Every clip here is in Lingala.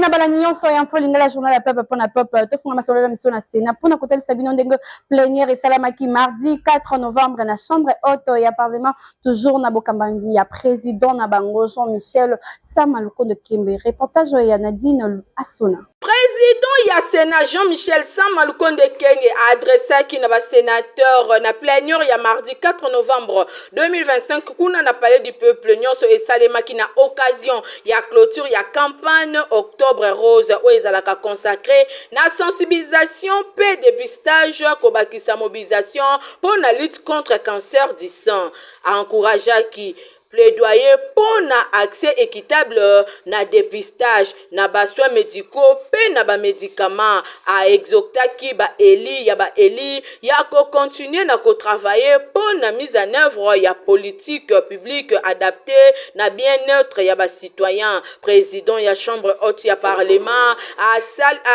Na balandi nyonso ya Info Lingala, journal ya peuple mpona peuple, tofunga masolo na biso na Sénat mpona kotalisa bino ndenge plénière esalamaki mardi 4 novembre na chambre haute ya parlement, toujours na bokambangi ya président na bango, Jean-Michel Sama Lukonde Kyenge. Reportage ya Nadine Asona. Président ya Sénat, Jean-Michel Sama Lukonde Kyenge, aadressaki na basénateur na plénière ya mardi 4 novembre 2025 kuna na Palais du Peuple. Nyonso esalemaki na occasion ya clôture ya campagne Octobre Rose, oyo ezalaka consacré na sensibilisation mpe dépistage, kobakisa mobilisation mpo na lutte contre cancer du sein. Aencourageaki plaidoyer mpo na accès équitable na dépistage, na basoins médicaux mpe na bamédicament. Aexhortaki baeli ya baeli ya kocontinuer na kotravailler mpo na mise en œuvre ya politique publique adaptée na bien-être ya bacitoyen. Président ya chambre haute ya parlement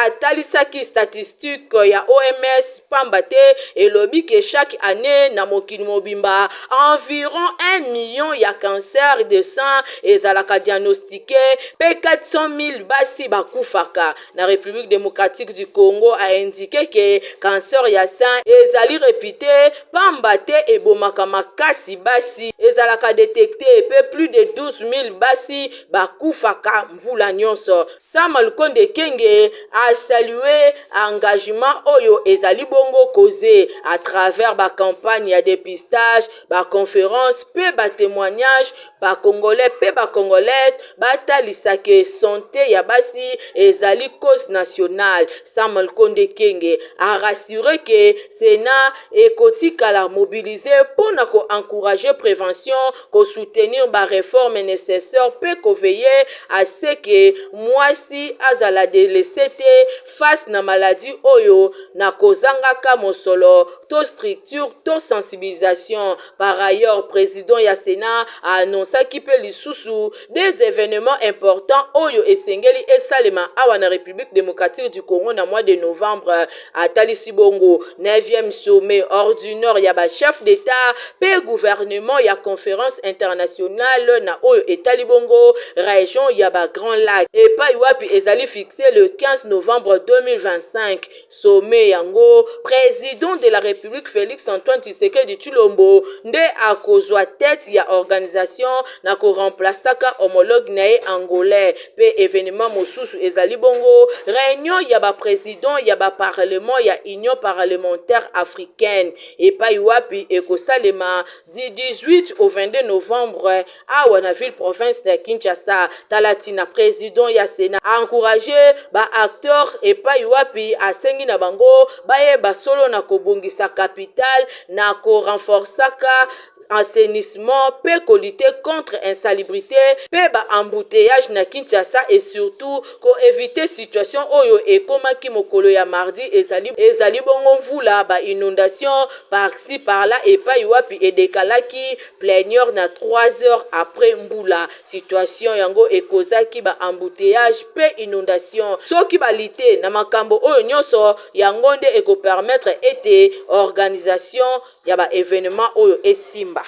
atalisaki statistique ya OMS, pamba te elobi ke chaque année na mokili mobimba, environ 1 million ya cancer de sein ezalaka diagnostiqué mpe 400 000 basi bakufaka. Na République démocratique du Congo, aindiquer ke cancer ya sein ezali réputé, pamba te ebomaka makasi basi, ezalaka détecté mpe plus de 12 000 basi bakufaka mvula nyonso. Sama Lukonde Kyenge asaluer engagement oyo ezali bongo causé à travers bacampagne ya dépistage, baconférence mpe batémoignage. Bacongolais mpe bacongolaise batalisaka santé ya basi ezali cause nationale. Sama Lukonde Kyenge arassurer ke Sénat ekotikala mobilisé mpo na koencourager prévention, kosoutenir baréforme nécessaire mpe koveiller à ce ke mwasi azala délaissé te face na maladie oyo na kozangaka mosolo to structure to sensibilisation. Par ailleurs, président ya Sénat aannonçaki mpe lisusu des événements importants oyo esengeli esalema awa na République démocratique du Congo na mois de novembre. Atalisi bongo 9e sommet ordinaire ya bachef d'État mpe gouvernement ya Conférence internationale na oyo etali bongo région ya bagrands lacs, epai wapi ezali fixé le 15 novembre 2025. Sommet yango, président de la République Félix Antoine Tshisekedi Tshilombo nde akozwa tête ya organisation na koremplaçaka homologue na ye angolais. Mpe événement mosusu ezali bongo réunion ya baprésident ya baparlement ya Union parlementaire africaine, epai wapi ekosalema du 18 au 22 novembre awa na ville province ya Kinshasa. Tala ntina président ya Sénat aencourager baacteur, epai wapi asengi na bango bayeba solo na kobongisa capitale, na korenforçaka assainissement mpe kolutter contre insalubrité mpe baembouteillage na Kinshasa, et surtout koéviter situation oyo ekomaki mokolo ya mardi, ezali bongo mvula, bainondation par-ci par-là, epai wapi edécalaki plénière na 3 heures après mbula. Situation yango ekozaki baembouteillage mpe inondation. Soki balutter na makambo oyo nyonso, yango nde ekopermettre ete organisation ya baévénement oyo esimba.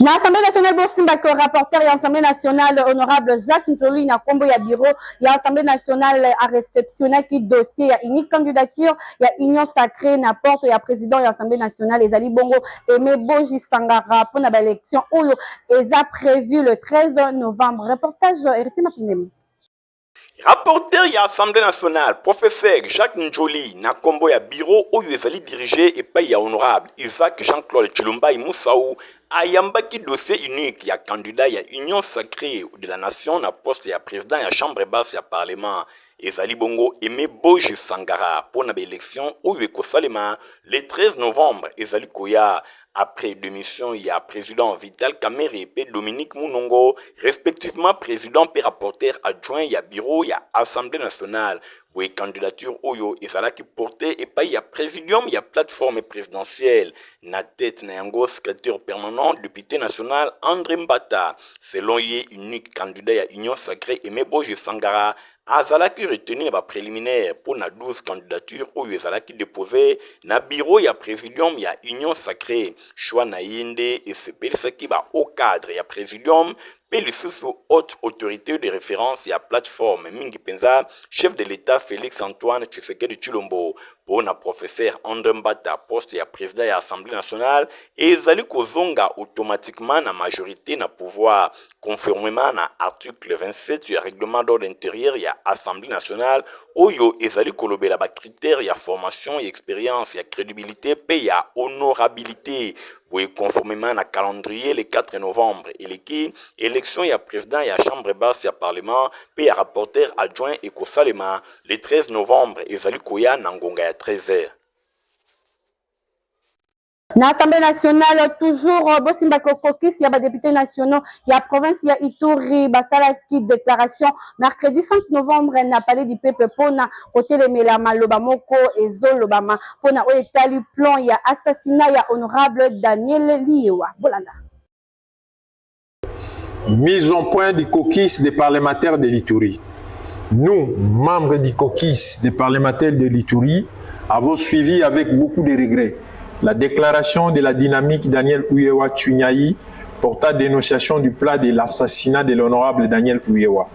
Na Assemblée nationale, bosimbaki rapporteur ya Assemblée nationale, honorable Jacques Njoli, na nkombo ya bureau ya Assemblée nationale, aréceptionnaki dossier ya unique candidature ya Union sacrée na porte ya président ya Assemblée nationale, ezali bongo Aimé Boji Sangara, mpona baélection oyo eza prévu le 13 novembre. Reportage Héritier Mapindemo. Rapporteur ya Assemblée nationale, professeur Jacques Njoli, na nkombo ya bureau oyo ezali dirigé epai ya honorable Isaac Jean-Claude Tshilumbayi Musau, ayambaki dossier unique ya candidat ya Union sacrée de la nation na poste ya président ya chambre basse ya parlement, ezali bongo Aimé Boji Sangara, mpo na baélection oyo ekosalema le 13 novembre ezali koya, après démission ya président Vital Kamerhe mpe Dominique Munongo, respectivement président mpe rapporteur adjoint ya bureau ya Assemblée nationale. Boye candidature oyo ezalaki porté epai ya présidium ya plateforme présidentielle, na tête na yango secrétaire permanent, député national André Mbata. Selon ye, unique candidat ya Union sacrée, Aimé Boji Sangara, azalaki retenu na bapréliminaire mpo na 12 candidature oyo ezalaki déposé na bureau ya présidium ya Union sacrée. Choix na ye nde esepelisaki bahaut cadre ya présidium. mpe lisusu haute autorité de référence ya plateforme, mingi mpenza chef de l'État Félix Antoine Tshisekedi Tshilombo. Mpo na professeur André Mbata, poste ya président ya Assemblée nationale ezali kozonga automatiquement na majorité na pouvoir, conformément na article 27 ya règlement d'ordre intérieur ya Assemblée nationale oyo ezali kolobela bacritère ya formation, ya expérience, ya crédibilité mpe ya honorabilité. Boye, conformément na calendrier, le 4 novembre eleki, élection ya président ya chambre basse ya parlement mpe ya rapporteur adjoint ekosalema le 13 novembre ezali koya na ngonga ya 13 heures. Na Assemblée nationale toujours, bosimbaki caucus ya badéputés nationaux ya province ya Ituri basalaki déclaration mercredi 5 novembre na Palais du Peuple mpona kotelemela maloba moko ezolobama mpona oyo etali plan ya assassinat ya honorable Daniel Liewa. Bolanda. Mise en point du caucus des parlementaires de l'Ituri. Nous, membres du caucus des parlementaires de l'Ituri, avons suivi avec beaucoup de regrets la déclaration de la dynamique Daniel Ouyewa Tchunyaï portant dénonciation du plan de l'assassinat de l'honorable Daniel Ouyewa.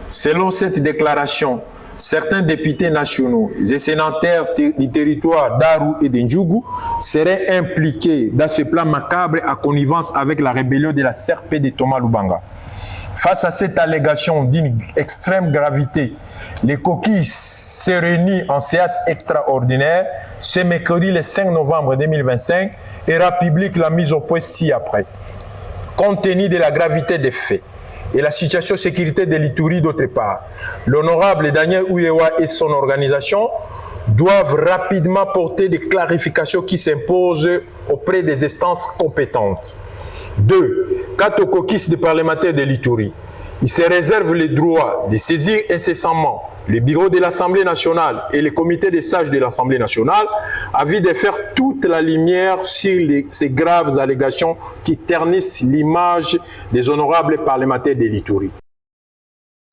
Selon cette déclaration, certains députés nationaux et sénateurs du territoire d'Aru et de Djugu seraient impliqués dans ce plan macabre à connivence avec la rébellion de la CRP de Thomas Lubanga. Face à cette allégation d'une extrême gravité, les caucus se réunissent en séance extraordinaire ce mercredi le 5 novembre 2025 et rend publique la mise au point ci-après. Compte tenu de la gravité des faits et la situation sécurité de l'Ituri d'autre part, l'honorable Daniel Ouyewa et son organisation doivent rapidement porter des clarifications qui s'imposent auprès des instances compétentes. 2. Quant au caucus des parlementaires de l'Ituri, il se réserve le droit de saisir incessamment le bureau de l'Assemblée nationale et le comité des sages de l'Assemblée nationale à vue de faire toute la lumière sur ces graves allégations qui ternissent l'image des honorables parlementaires de l'Ituri.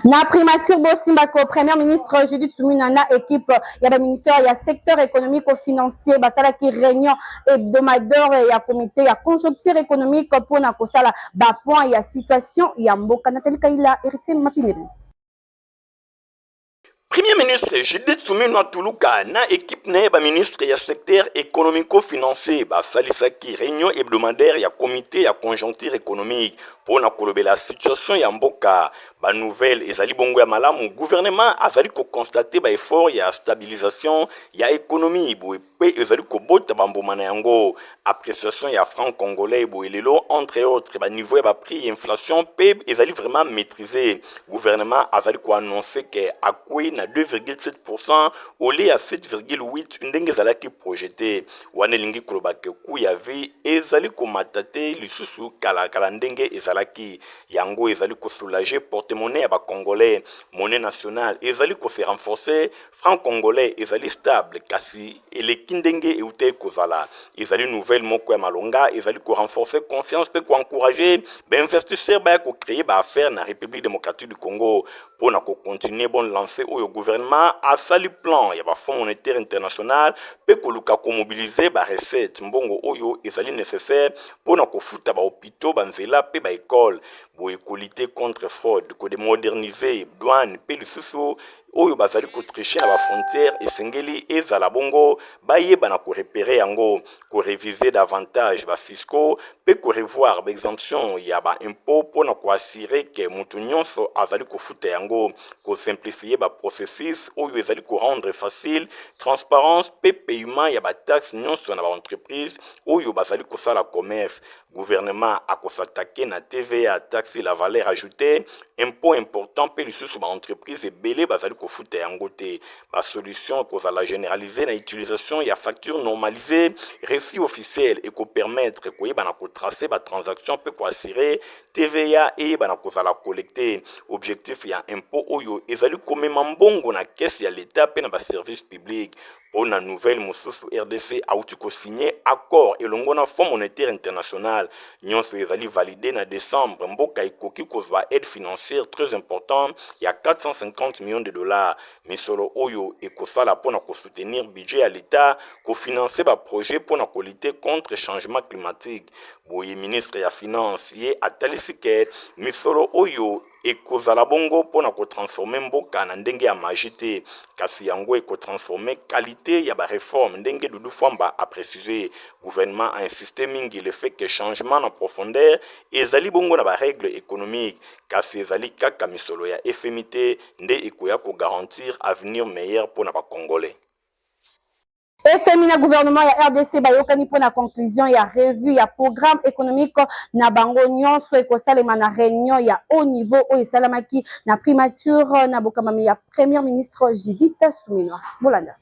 Na primature, bosimbako Premier ministre Judith Suminwa na équipe ya baministère ya secteur économique financier basalaki réunion hebdomadaire ya comité ya conjoncture économique mpona kosala bapoint ya situation ya mboka. Nathalie Kaila, Héritier Mapinebe. Premier ministre Judith Suminwa Tuluka na équipe na ye baministre ya secteur économico-financier basalisaki réunion hebdomadaire ya comité ya conjoncture économique mpo na kolobela situation ya mboka. Banouvelle ezali bongo ya malamu. Gouvernement azali koconstater baeffort ya stabilisation ya économie boye mpe ezali kobota bambuma na yango. Appréciation ya franc congolais boye lelo, entre autres baniveau ya baprix ya inflation mpe ezali vraiment maîtrisé. Gouvernement azali koannoncer ke akwei na 2,7 au lieu ya 7,8 ndenge ezalaki projeté. Wana elingi koloba ke coût ya vie ezali komata te lisusu kalakala ndenge ezalaki. Yango ezali kosoulager porte-monnaie ya bacongolais. Monnaie nationale ezali kose renforcer, franc congolais ezali stable kasi eleki ndenge euti kozala. Ezali nouvelle moko ya malonga, ezali korenforcer confiance mpe koencourager bainvestisseur baya kocréer baaffaire na République démocratique du Congo. Mpo na kocontinuer bonne lancée oyo, gouvernement asali plan ya bafonds monétaire international mpe koluka komobiliser barecette, mbongo oyo ezali nécessaire mpo na kofuta bahôpitaux, banzela mpe baekole. Boye kolutter contre fraude, komoderniser douane mpe lisusu oyo bazali kotricher na bafrontière, esengeli ezala bongo bayeba na korepérer yango, koréviser davantage bafiscaux mpe korevoir baexemption ya baimpôt mpo na koassurer ke moto nyonso azali kofuta yango, kosimplifier baprocessus oyo ezali korendre facile transparence mpe paiement ya bataxe nyonso na baentreprise oyo bazali kosala commerce. Gouvernement akos'attaquer na TVA, taxe la valeur ajoutée, impôt important mpe lisusu baentreprise ebele bazali kofuta yango te. Basolution ekozala généralisé na utilisation ya facture normalisée, reçu officiel ekopermettre koyeba na kotracer batransaction mpe koassurer TVA eyeba na kozala collecté. Objectif ya impôt oyo ezali komema mbongo na caisse ya leta mpe na baservice public. Mpo na nouvelle mosusu, RDC auti kosigner accord elongo na Fonds monétaire international. Nyonso ezali validé na décembre, mboka ekoki kozwa aide financière très important ya 450 millions de dollars. dollars. Misolo oyo ekosala mpo na kosoutenir budget ya l'Etat, kofinancer ba projets mpo na kolutter contre changement climatique. Boye ministre ya Finance ye atalisi ke misolo oyo ekozala bongo mpo na kotransforme mboka na ndenge ya magie te, kasi yango ekotransforme qualité ya ba reformes ndenge Doudou Fwamba a préciser. Gouvernement a insisté mingi le fait que changement na profondeur ezali bongo na ba règles économiques, kasi ezali kaka misolo ya FMI te nde ekoya kogarantir avenir meilleur mpo na ba Congolais. FMI na gouvernement ya RDC bayokani mpo na conclusion ya revue ya programme économique na bango nyonso ekosalema na réunion ya haut niveau oyo esalamaki na primature na bokamami ya Premier ministre Judith Suminwa. Bolanda.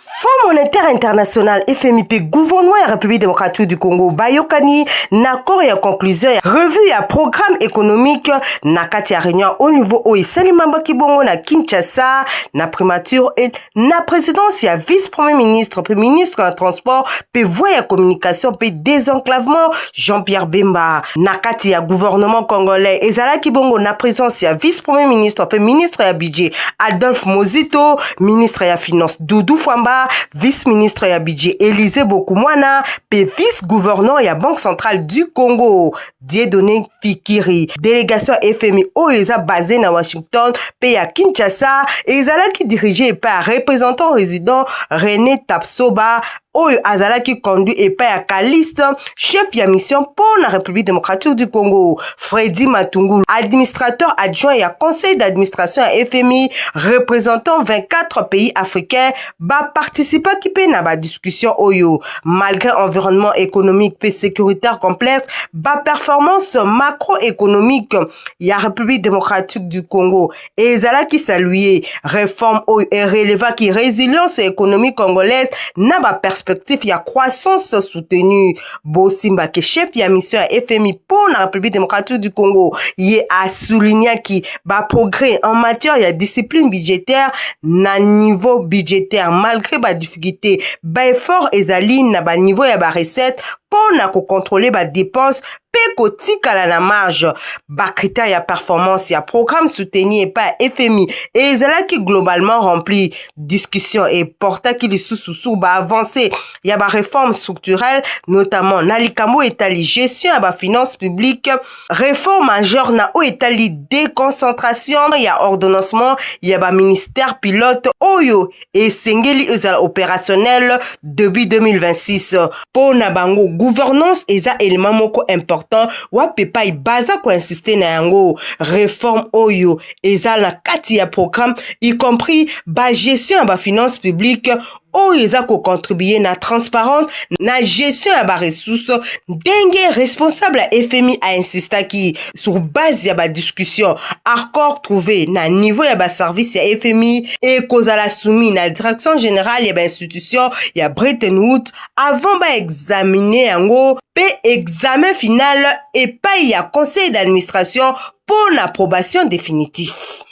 Fonds monétaire international FMI mpe gouvernement ya République démocratique du Congo bayokani na accord ya conclusion ya revue ya programme économique na kati ya réunion haut niveau oyo esalemambaki bongo na Kinshasa, na primature e na présidence ya vice premier ministre mpe ministre ya Transport mpe Voie ya Communication mpe Désenclavement, Jean-Pierre Bemba. Na kati ya gouvernement congolais, ezalaki bongo na présence ya vice premier ministre mpe ministre ya Budget, Adolphe Mozito, ministre ya Finance, Doudou Fwamba, vice-ministre ya Budget, Élysée Bokumwana, mpe vice-gouverneur ya Banque centrale du Congo, Dieudonné Fikiri. Délégation FMI oyo eza basé na Washington mpe ya Kinshasa ezalaki dirigé epai ya représentant résident René Tapsoba, oyo azalaki conduit epai ya Kaliste, chef ya mission mpo na République démocratique du Congo, Fredi Matungulu, administrateur adjoint ya conseil d'administration ya FMI. Représentant 24 pays africains baparticipaki mpe na badiscussion oyo. Malgré environnement économique mpe sécuritaire complexe, baperformance macroéconomique ya République démocratique du Congo ezalaki salué. Réforme oyo erelevaki résilience économique congolaise na baperspective ya croissance soutenue. Bosimbaki, chef ya mission ya FMI mpo na République démocratique du Congo, ye asoulignaki baprogrès en matière ya discipline budgétaire na niveau budgétaire. Malgré badifficulté, baeffort ezali na baniveau ya barecette mpo na kocontrôler badépense mpe kotikala na marge. Bacritère ya performance ya programme soutenu epai ya FMI ezalaki globalement rempli. Discussion eportaki lisusu sur baavancé ya baréforme structurelle, notamment na likambo etali gestion ya bafinance publique, réforme majeure na oyo etali déconcentration ya ordonnancement ya baministère pilote oyo esengeli ezala opérationnel début 2026. Mpo na bango, gouvernance eza élément moko important wapi epai baza koinsiste na yango. Réforme oyo eza na kati ya programme, y compris bagestion ya bafinance publique oyo eza kocontribue na transparence na gestion ya baressource, ndenge responsable ya FMI ainsistaki. Sur base ya badiscussion, accord trouvé na niveau ya baservice ya FMI ekozala soumis na direction générale ya bainstitution ya Bretton Woods avant baexamine yango, mpe examen final epai ya conseil d'administration mpo na approbation définitif.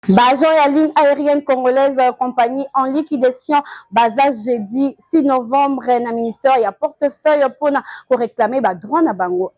Baagent ya Ligne aérienne congolaise, compagnie en liquidation, baza jeudi 6 novembre na ministère ya Portefeuille mpona koréclamer badroit na bango.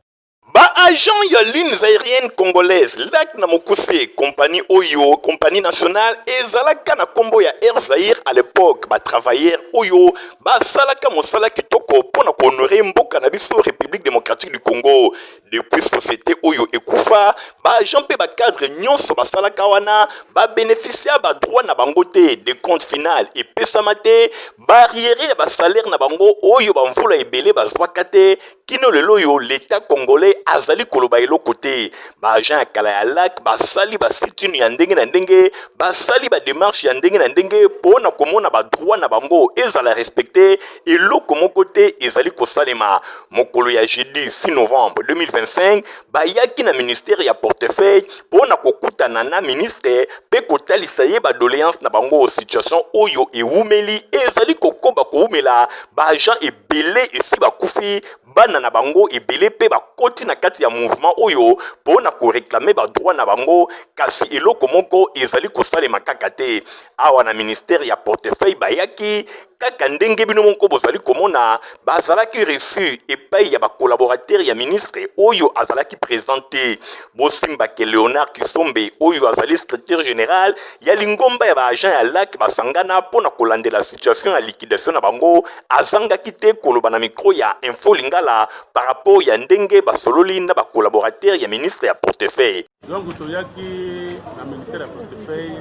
Baagent ya Lignes aérienne congolaise, LAC na mokuse, compagnie oyo compagnie nationale ezalaka na nkombo ya Air Zaire à l'époque, batravailleur oyo basalaka mosala kitoko mpo na kohonorer mboka na biso République démocratique du Congo. Depuis société oyo ekufa, baagent mpe bacadre nyonso basalaka wana babénéficia badroit na bango te. Décompte final epesama te, baarriéré ya basalaire na bango oyo bamvula ebele bazwaka te. Kino lelo oyo, l'État congolais azali koloba eloko te. Baagent ya kala ya LAC basali basit-in ya ndenge na ndenge, basali badémarche ya ndenge na ndenge mpo na komona badroit na bango ezala respecté. Eloko moko te ezali kosalema. Mokolo ya jeudi 6 novembre 2025, bayaki na ministère ya Portefeuille mpo na kokutana na ministre mpe kotalisa ye badoléance na bango. Situation oyo ewumeli, ezali kokoba kowumela. Baagent ebele esi bakufi, bana na bango ebele mpe bakoti na kati ya mouvement oyo mpo na koréclamer badroit na bango, kasi eloko moko ezali kosalema kaka te. Awa na ministère ya Portefeuille bayaki. Kaka ndenge bino moko bozali komona, bazalaki reçu epai ya ba collaborateurs ya ministre oyo azalaki present te. Bosimba ke Leonard Kisombe oyo azali secretaire general ya lingomba ya ba agents ya lac basangana mpo na kolandela situation ya liquidation na bango, azangaki te koloba na micro ya Info Lingala par rapport ya ndenge basololi na ba collaborateurs ya ministre ya portefeuille. Donc toyaki na ministère ya portefeuille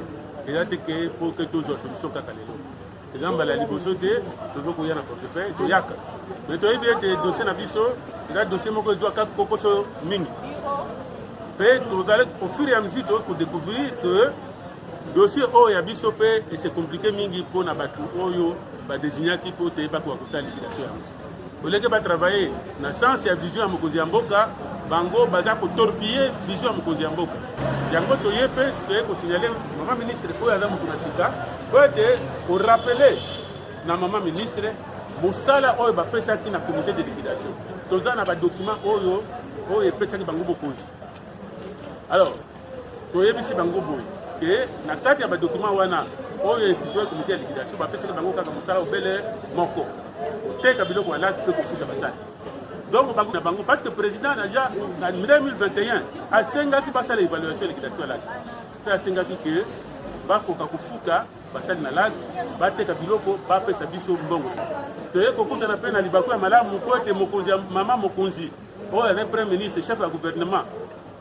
eza te ke mpo ke tozwa solution kaka lelo eza mbala ya liboso te tozokoya na portefeuille toyaka me toyebi ete dossier na biso eza dossier moko ezwaka kokoso mingi mpe tozali au fur et à mesure tokoki kodécouvrir que dossier oyo ya biso mpe ese compliqué mingi mpo na bato oyo badesignaki mpo te bakoka kosala liquidation yango oleke batravaille na sens ya vision ya mokonzi ya mboka bango baza kotorpille vision ya mokonzi ya mboka yango toye mpe toye kosignale mama ministre oyo aza moto na sika mpo ete korapele na mama ministre mosala oyo bapesaki na comité de liquidation toza na badocument oyo oyo epesaki bango bokonzi alors toyebisi bango boye ke na kati ya badocument wana oyo institue comité ya liquidation bapesaki bango kaka mosala obele moko koteka biloko ya laki mpe kofuta basali donc bango na bango parce que président deja na 2021 asengaki basala évaluation ya liquidation ya laki mpe asengaki ke bakoka kofuta basali na laki bateka biloko bapesa biso mbongo toye kokutana mpe na libaku ya malamu mpo ete mokonzi ya mama mokonzi oyo azali premier ministre chef ya gouvernement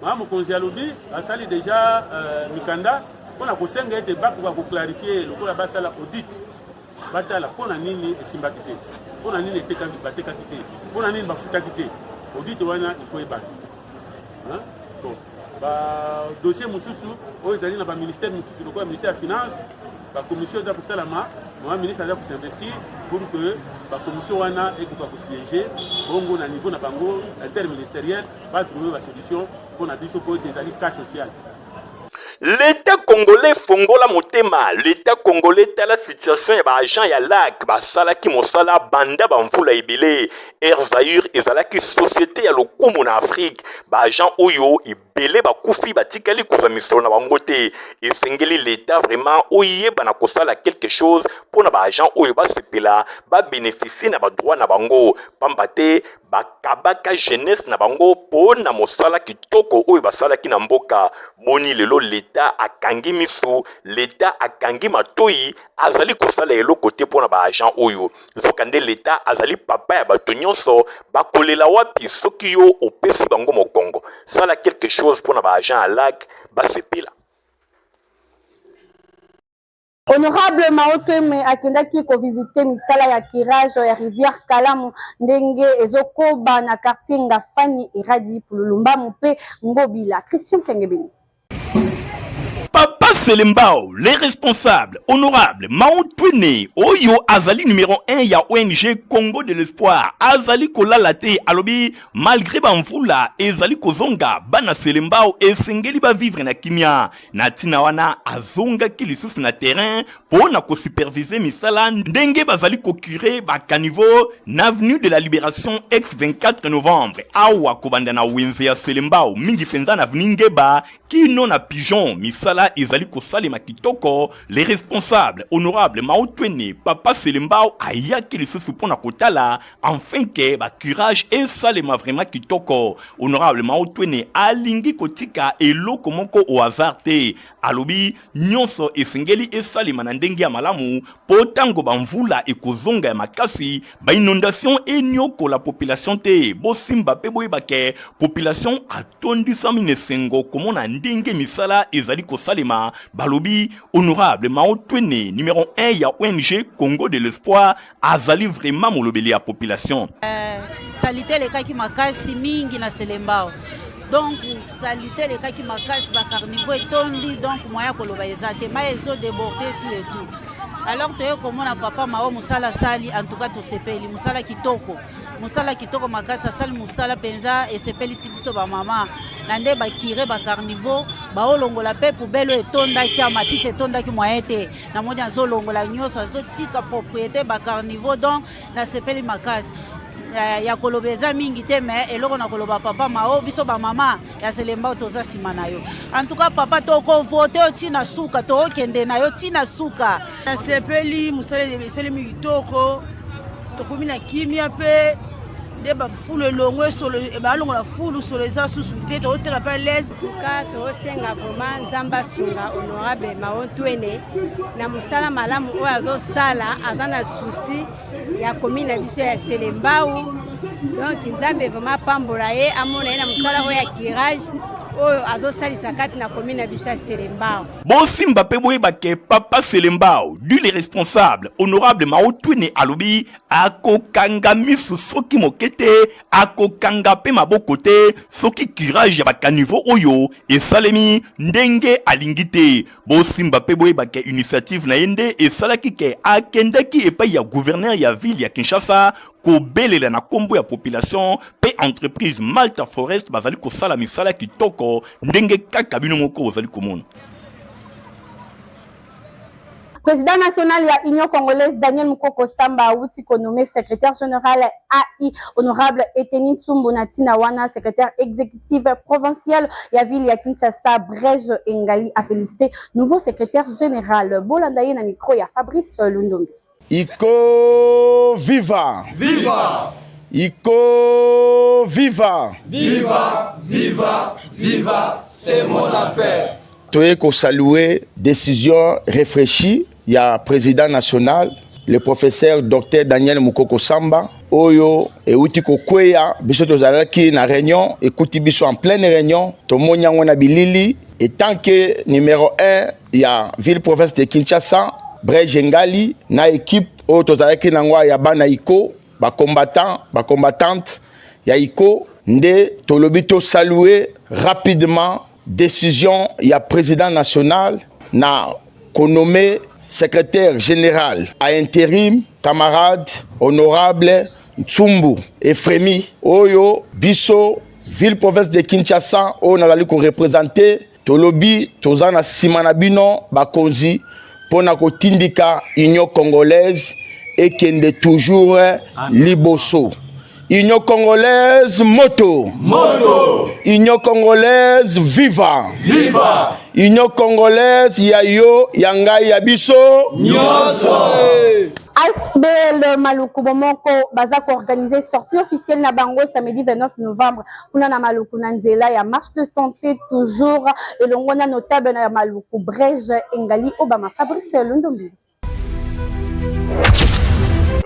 Mama mokonzi alobi asali deja uh, mikanda mpo na kosenga ete bakoka koklarifie lokola basala audit batala mpo na nini esimbaki te mpo na nini batekaki te mpo na nini bafutaki te audit wana ifo ebanda bon badossier mosusu oyo ezali na baministère mosusu lokola ministère ya finance bakommission eza kosalama mama ministre aza kosinvestir pour que bakommission wana ekoka kosiége bongo na niveau na bango interministériel ba trouver ba solution mpo na biso mpo ete ezali cas social. L'Etat congolais fongola motema, l'Etat congolais tala situation ya ba agents ya lac basalaki mosala banda ba mvula ebele. Air Zaïre ezalaki société ya lokumu na Afrique. Ba agents oyo ebele bakufi batikali kozwa misolo na bango te. Esengeli l'Etat vraiment oyeba na kosala quelque chose mpo na ba agents oyo basepela ba bénéficier na ba droits na bango pamba te bakabaka jeunesse na bango po na mosala kitoko oyo basalaki na mboka. Boni lelo l'etat akangi misu, l'etat akangi matoyi, azali kosala eloko te po na ba agents oyo. Nzokande l'etat azali papa ya bato nyonso, bakolela wapi soki yo opesi bango mokongo? Sala quelque chose po na ba agents ya lac basepela. Honorable Mao Twemwe akendaki kovisite misala ya curage ya rivière Kalamu ndenge ezokoba na quartier Ngafani, Eradi, Pululumbamu mpe Ngobila. Christian Kengebeni. Papa Selembao, les responsables, honorable Mao Twene, oyo azali numéro 1 ya ONG Congo de l'espoir, azali kolala te, alobi malgré ba mvula ezali kozonga bana Selembao esengeli ba vivre na kimia. Na ntina wana azongaki lisusu na terrain mpo na kosupervise misala ndenge bazali kokure ba caniveau na avenue de la Liberation ex 24 novembre awa kobanda na wenze ya Selembao mingi mpenza na avenue Ngeba kino na Pigeon. Misala ezali kosalema kitoko. Les responsables honorable Mao Twene papa Selembao ayaki lisusu mpo na kotala enfin ke ba curage esalema vraiment kitoko. Honorable Mao Twene alingi kotika eloko moko au hasard te. Alobi nyonso esengeli esalema na ndenge ya malamu po tango ba mvula ekozonga ya makasi ba inondation eniokola population te. Bosimba pe boyeba ke population atondisami na esengo komona ndenge misala ezali kosalema. Balobi Honorable Mao Twene numero 1 ya ONG Congo de l'espoir azali vraiment molobeli ya population. Euh, salite elekaki makasi mingi na Selembao. Donc salite elekaki makasi ba carniveau etondi donc moyen ya koloba eza te mai ezo déborder tout et tout. Alors toye komona papa Mao mosala asali en tout cas tosepeli mosala kitoko mosala kitoko makasi asali mosala mpenza esepelisi biso bamama na nde bakire bacarniveau baolongola mpe poubele oyo etondaki ya matiti etondaki moyen te namoni azolongola nyonso azotika propriété bacarniveau donc nasepeli makasi. Ya koloba eza mingi te, mais eloko na koloba, papa Mao, biso bamama ya Selembao toza nsima na yo. En tout cas papa, tokovote yo ntina suka, tookende na yo ntina suka. Nasepeli, mosala esalemi kitoko, tokomi na kimia mpe nde bafulu elongo esolo balongola fulu solo eza susu te, tokotela mpe alaise. Tuka tosenga vraiment Nzambe asunga honorable Mao Ntwene na mosala malamu oyo azosala. Aza na souci ya commune na biso ya Selembao, donc Nzambe vraiment apambola ye, amona ye na mosala oyo ya curage oyo azosalisa kati na commune na biso ya Selembao. Bosimba mpe boyeba ke papa Selembao du le responsable honorable Mao Twene alobi akokanga miso soki moke te, akokanga mpe maboko te soki curage ya bacaniveau oyo esalemi ndenge alingi te. Bosimba mpe boyeba ke initiative na ye nde esalaki ke akendaki epai ya gouverneur ya ville ya Kinshasa kobelela na nkombo ya population mpe entreprise Malta Forest bazali kosala misala kitoko ndenge kaka bino moko bozali komona. Président national ya Union congolaise Daniel Mukoko Samba awuti konommer secrétaire général AI honorable Eteni Ntsumbu. Na ntina wana, secrétaire exécutif provincial ya ville ya Kinshasa Brege Engali a félicité nouveau secrétaire général. Bolanda ye na micro ya Fabrice Lundombi. Iko viva! Viva! Iko viva! Viva! Viva! Viva! C'est mon affaire. Toye kosaluer décision réfléchie ya président national, le professeur docteur Daniel Mukoko Samba, oyo euti kokweya. Biso tozalaki na réunion, ekuti biso en pleine réunion, tomoni yango na bilili. En tant que numéro 1 ya ville province de Kinshasa, Brege Ngali na équipe oyo tozalaki nango ya bana iko, bacombattant, bacombattante ya iko, nde tolobi tosaluer rapidement décision ya président national na konommer secrétaire général à intérim camarade honorable Ntsumbu Efremi, oyo biso ville province de Kinshasa oyo nazali koreprésenter, tolobi toza na nsima na bino bakonzi mpona kotindika Union congolaise ekende toujours liboso. Union congolaise moto! Moto! Union congolaise viva! Viva! Union congolaise ya yo, ya ngai, ya biso nyonso. ASBL Maluku Bomoko baza koorganiser sortie officielle na bango samedi 29 novembre kuna na Maluku, na nzela ya marche de santé, toujours elongo na notable na ya Maluku Brege Engali Obama. Fabrice Lundombi.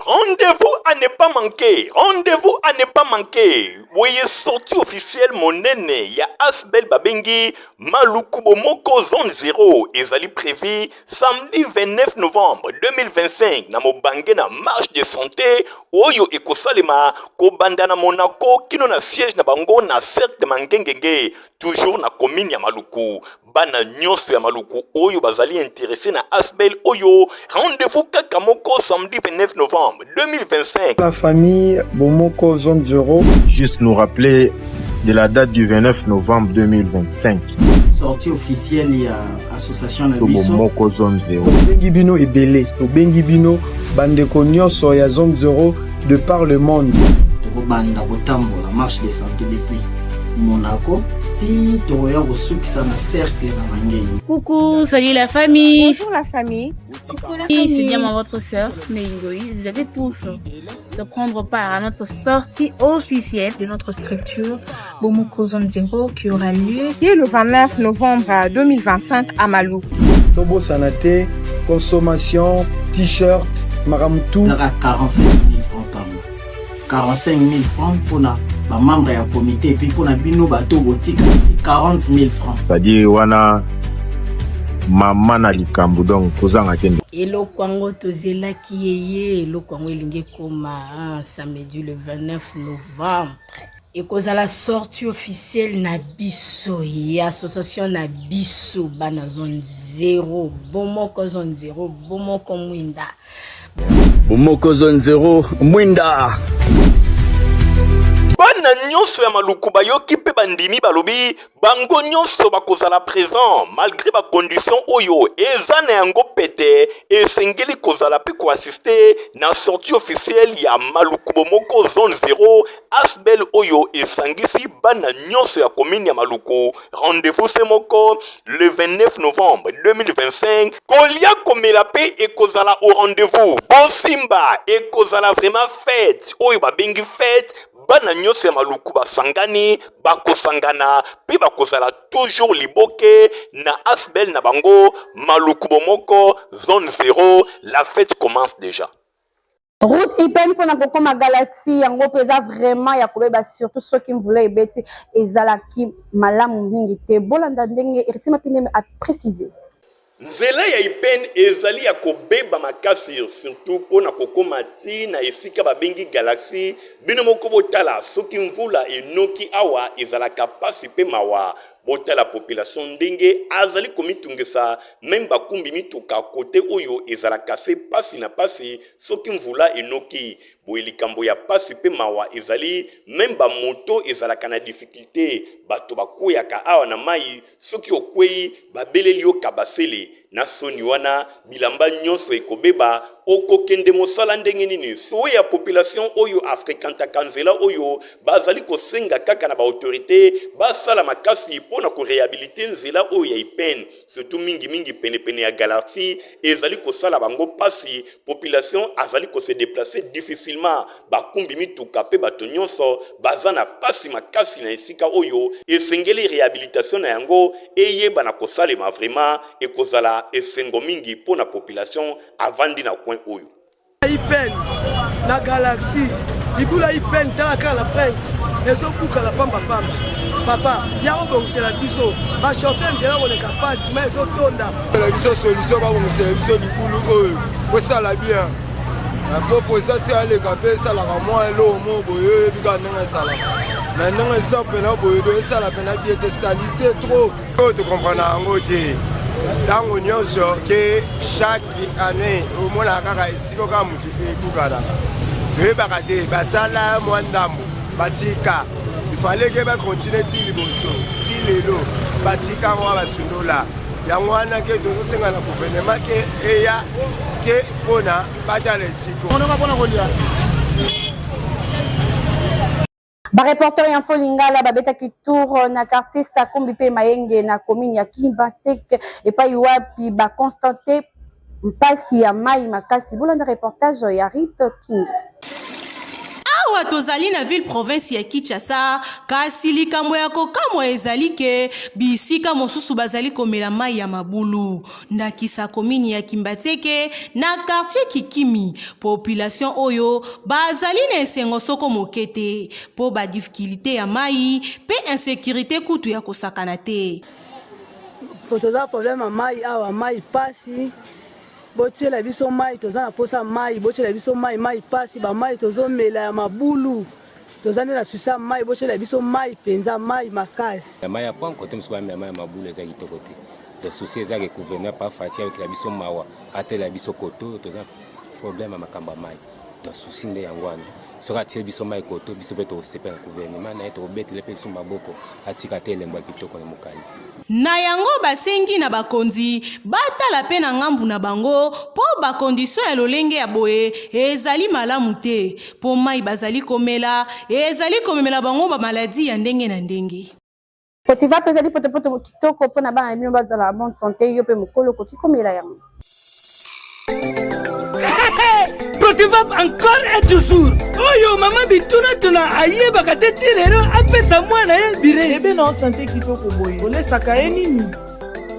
Rendez-vous à ne pas manquer, rendez-vous à ne pas manquer. Boye sortie officielle monene ya ASBL babengi Maluku Bomoko Zone 0 ezali prévu samedi 29 novembre 2025 na mobange na marche de santé oyo ekosalema kobanda na Monaco kino na siège na bango na cercle de Mangengenge, toujours na commune ya Maluku. Bana nyonso ya Maluku oyo bazali intéressé na ASBL oyo, rendez-vous kaka moko samedi 29 novembre 2025. La famille Bomoko Zone 0. Juste nous rappeler de la date du 29 novembre 2025. Sortie officielle ya association na biso. Bomoko Zone 0. Tobengi bino ebele, tobengi bino bandeko nyonso ya Zone 0 de par le monde. Tokobanda kotambola marche de santé depuis Monaco ti tokoya kosukisa na cercle na Mangeni. Coucou, salut la famille. Bonjour la famille. Coucou la famille. C'est bien moi, votre sœur, Neingoi. Vous avez tous de prendre part à notre sortie officielle de notre structure Bomoko Zone 0 qui aura lieu le 29 novembre 2025 à Maluku. Tobosana te, consommation, t-shirt, makambo tout. Ezaka 45 000 francs pamba, 45 000 francs mpona bamembre ya comité, et puis mpona bino bato botika 40 000 francs. C'est-à-dire wana mama na likambo, donc kozanga te. Eloko yango tozelaki ye, eloko yango elingi ekoma samedi le 29 novembre, ekozala sortie officielle na biso ya association na biso bana Zone 0, Bomoko Zone 0, Bomoko Mwinda. Bomoko Zone 0 Mwinda. Bana Bana nyonso ya Maluku bayoki mpe bandimi, balobi bango nyonso bakozala present malgre ba conditions oyo eza na yango pete, esengeli kozala mpe koassiste na sortie officielle ya Maluku Bomoko zone 0 asbl oyo esangisi bana nyonso ya commune ya Maluku. Rendez-vous se moko le 29 novembre 2025. Kolia komela mpe ekozala au rendez-vous. Bosimba ekozala vraiment fête oyo babengi fête. Bana nyonso ya Maluku basangani, bakosangana mpe bakozala toujours liboke na asbl na bango Maluku Bomoko zone 0. La fête commence déjà. Route IPN mpona kokoma Galaxy yango mpe eza vraiment ya kobeba, surtout soki mvula ebeti, ezalaki malamu mingi te. Bolanda ndenge Héritier Mapindeme a précisé. Nzela ya IPN ezali ya kobeba makasi, surtout mpo na kokoma ti na esika babengi Galaxy. Bino moko botala, soki mvula enoki awa ezalaka pasi mpe mawa. Botala population ndenge azali komitungisa, meme bakumbi mituka kote oyo ezalaka se pasi na pasi soki mvula enoki. Boye likambo ya pasi mpe mawa ezali, meme ba moto ezalaka na difficulte, bato bakweyaka awa na mayi, soki okweyi babeleli yo kabasele na soni wana, bilamba nyonso ekobeba, okokende mosala ndenge nini? Souhait ya population oyo afrequentaka nzela oyo, bazali kosenga kaka na ba autorites basala makasi mpo na ko rehabiliter nzela oyo ya IPN, surtout mingi mingi pene pene ya Galaxie, ezali kosala bango pasi, population azali ko se deplacer difficilement, bakumbi mituka mpe bato nyonso baza na pasi makasi na esika oyo, esengeli rehabilitation na yango eyebana kosalema vraiment, ekozala esengo mingi mpo na population avandi na coin oyo. IPN na Galaxie, libula IPN, tala kaka la Prince ezobukana pambapamba. Papa ya obongisela biso bachauffeur nzela koleka pasi, ma ezotonda. Na biso solution, babongisela biso libulu oyo kosala bien po eza ti aleka mpe esalaka mwa eloko moko boye, oyebi kaka ndenge esalaka na ndenge eza mpena boye, do esala mpena bien te, salite trop. Oyo tokomprena yango te, ntango nyonso ke chaque année omonaka kaka esika kaka motu ebukanaka, toyebaka te. Basala mwa ndambo, batika, ifale ke bakontinue ti liboso, ti lelo batika yango, basundola yango wana. Ke tozosenga na gouvernement ke eya ke mpona batala esiko. Bareporter ya Info Lingala babetaki tour na quartier Sakombi mpe Mayenge na commune ya Kimbanseke, epai wapi baconstater mpasi ya mai makasi. Bolanda reportage ya Rite King. Awa tozali na ville province ya Kinshasa, kasi likambo ya kokamwa ezali ke bisika mosusu bazali komela mai ya mabulu, ndakisa komini ya Kimbanseke na quartier Kikimi. Population oyo bazali na esengo soko moke te mpo badifficulté ya mai mpe insécurité kutu ya kosakana te. Toza problème ya mai awa, mai pasi, botiela biso mai, toza na posa mai, botiela biso mai, mai pasi, bamai tozomela ya mabulu, toza nde na susa ya mai, botiela biso mai mpenza, mai makasi. Ya mai ya pont kote mosusu bamela mai ya mabulu, eza kitoko te. Donc souci eza ke gouverneur pa Fati ayokela biso mawa, atela biso koto, toza problème ya makambo ya mai. Donc souci nde yango wana, soki atie biso mai koto, biso mpe tokosepela gouvernement na ye, tokobetela mpe biso maboko, atika te elembo ya kitoko na mokali. Na yango basengi na bakonzi batala mpe na ngambu na bango mpo bacondition ya lolenge ya boye ezali malamu te, mpo mai bazali komela ezali komemela bango bamaladi ya ndenge na ndenge. Protiva mpe ezali potopoto kitoko mpona bana na bino bazala bonne santé, yo mpe mokolo okoki komela yango. Protivap encore et toujours. Oyo mama bitunatuna ayebaka te ti lelo apesa mwana ye bire. Bebe na sante kitoko boye, olesaka ye nini?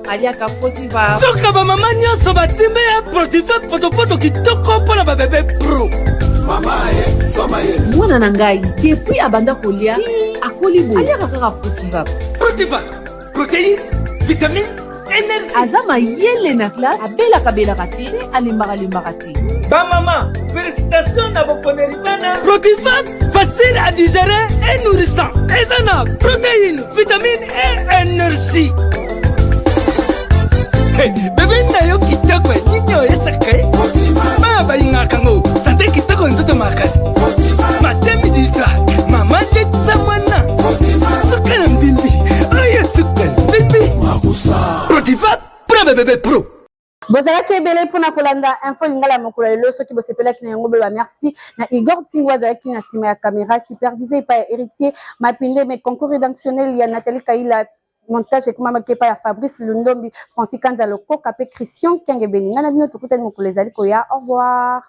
Aliaka Protiva. Soka bamama nyonso batimbe ya Protivap, potopoto kitoko mpo na babebe pro. Mwana na ngai depuis abanda kolia ti akoli boye, aliaka kaka Protiva. Protiva, protéine, vitamine, énergie. Aza mayele na classe, abelaka-belaka te mpe alembaka-lembaka te. Bamama, félicitation na boponeli bana. Protivap, facile à digérer et nourrissant, eza na protéine, vitamine et énergie. Hey, bebe na yo kitoko nini oyesaka ye, bana balingaka yango, sante kitoko, nzoto makasi, matemi disa mama letisa. ebele mpona kolanda info lingala ya mokolo ya lelo. Soki bosepelaki na yango, boloba merci na Igor Ntingo azalaki na nsima ya caméra, supervisé epai ya Héritier Mapinde, mais concours rédactionnel ya Nathalie Kaila, montage ekomamaki epai ya Fabrice Lundombi, Francis Kanza Lokoka mpe Christian Kengebeni. Ngai na bino tokutani mokolo ezali koya. Au revoir.